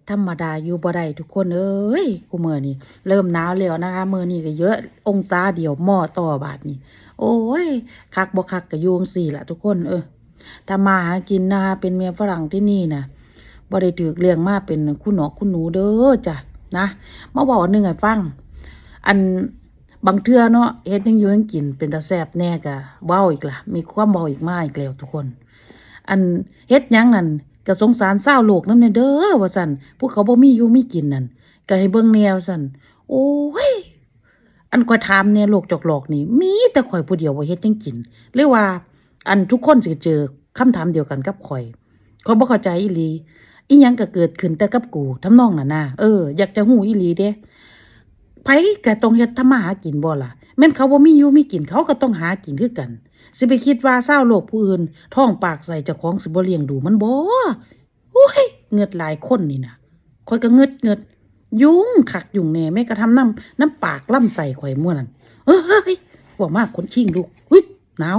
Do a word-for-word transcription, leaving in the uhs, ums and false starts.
ธรรมดาอยู่บ่ได้ทุกคนเอ้ย คุมื้อนี้เริ่มหนาวแล้วนะคะ มื้อนี้ก็เยอะ องศาเดียว มอต่อบาดนี้ โอ้ย คักบ่คักก็อยู่จั่งซี้ล่ะทุกคน เออ ทำมาหากินนะคะ เป็นเมียฝรั่งที่นี่น่ะ บ่ได้ถูกเลี้ยงมาเป็นคุณหนอกคุณหนูเด้อจ้ะ นะ มาเว้าอันหนึ่งให้ฟัง อัน บางเทื่อเนาะ เฮ็ดหยังอยู่หยังกิน เป็นตาแซ่บแน่ก็เว้าอีกล่ะ มีความเว้าอีกมาอีกแล้วทุกคน อัน เฮ็ดหยังนั่น ก็สงสารชาวโลกนำแน่เด้อ ว่าซั่น ผู้เขาบ่มีอยู่มีกินนั่น ก็ให้เบิ่งแน่ ว่าซั่น โอ้ย อันข้อยถามแน่ โลกจอกหลอกนี่ มีแต่ข้อยผู้เดียวบ่เฮ็ดหยังกิน หรือว่า อันทุกคนสิเจอคำถามเดียวกันกับข้อย ข้อยบ่เข้าใจอีหลี อิหยังก็เกิดขึ้นแต่กับกู ทำนองนั้นนะ เออ อยากจะฮู้อีหลีเด้ ไผก็ต้องเฮ็ดทำมาหากินบ่ล่ะ แม่นเขาบ่มีอยู่มีกิน เขาก็ต้องหากินคือกัน สิไปคิดว่าชาวโลกผู้อื่น ท้องปากใส่เจ้าของสิบ่เลี้ยงดูมันบ่ โอ้ย เงิดหลายคนนี่นะ ข้อยก็เงิดเงิด ยุ่งคักยุ่งแน่ แม้กระทั่งน้ำ น้ำปากลำไส้ข้อยม่วนนั่น เฮ้ย เว้ามาขนคิงลุก อุ๊ย หนาว